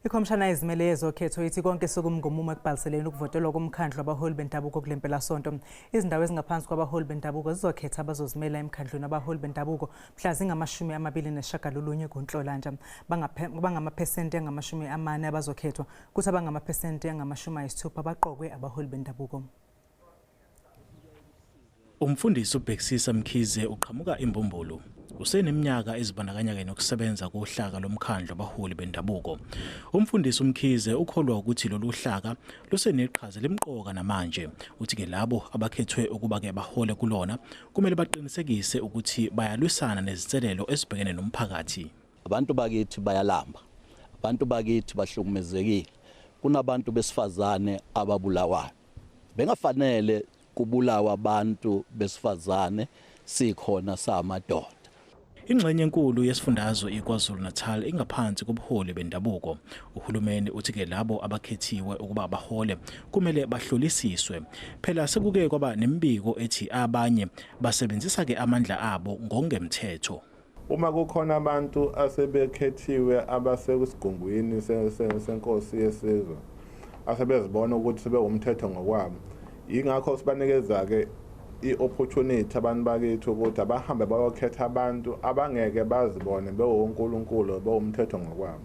Ikhomishana ezimele yezokhetho ithi konke sekumi ngomumo ekubhaliseleni ukuvotelwa komkhandlu wabaholi bendabuko kule mpelasonto. Izindawo ezingaphansi kwabaholi bendabuko zizokhetha abazozimela emkhandlwini wabaholi bendabuko mhla zingama-29 kuNhlolanja. Bangamaphesenti angama-40 abazokhethwa, kuthi abangamaphesenti angama-60 baqokwe abaholi bendabuko. Umfundisi uBhekisisa Mkhize uqhamuka eMbumbulu. Useneminyaka ezibandakanya-ke nokusebenza kohlaka lomkhandlu wabaholi bendabuko. Umfundisi uMkhize ukholwa ukuthi lolu hlaka luseneqhaza limqoka namanje. Uthi-ke labo abakhethwe ukuba-ke bahole kulona kumele baqinisekise ukuthi bayalwisana nezinselelo ezibhekene nomphakathi. Abantu bakithi bayalamba. Abantu bakithi bahlukumezekile. Kunabantu besifazane ababulawayo. Bengafanele kubulawa abantu besifazane sikhona samadoda. Ingxenye enkulu yesifundazwe iKwaZulu-Natal ingaphansi kobuholi bendabuko. Uhulumeni uthi-ke labo abakhethiwe ukuba bahole kumele bahlolisiswe. Phela sekuke kwaba nemibiko ethi abanye basebenzisa-ke amandla abo ngokungemthetho. Uma kukhona abantu asebekhethiwe abasekusigungwini senkosi yesizwe asebezibona ukuthi sebewumthetho ngokwabo, yingakho sibanikeza-ke i-opportunity abantu bakithi ukuthi abahambe bayokhetha abantu abangeke bazibone bewuNkulunkulu, bewumthetho ngokwabo.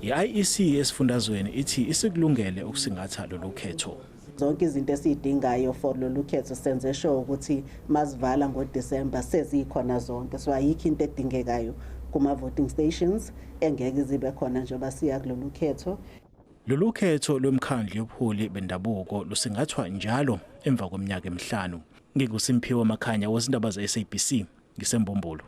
I-IEC esifundazweni ithi isikulungele ukusingatha lolu khetho. Zonke izinto esiyidingayo for lolu khetho senze sure ukuthi masivala ngoDisemba sezikhona zonke, so ayikho into edingekayo kuma-voting stations engeke zibe khona njengoba siya kulolu khetho. Lolu khetho lwemkhandlu yobuholi bendabuko lusingathwa njalo emva kweminyaka emihlanu. NginguSimphiwe Makhanya wezindaba ze-SABC ngiseMbumbulu.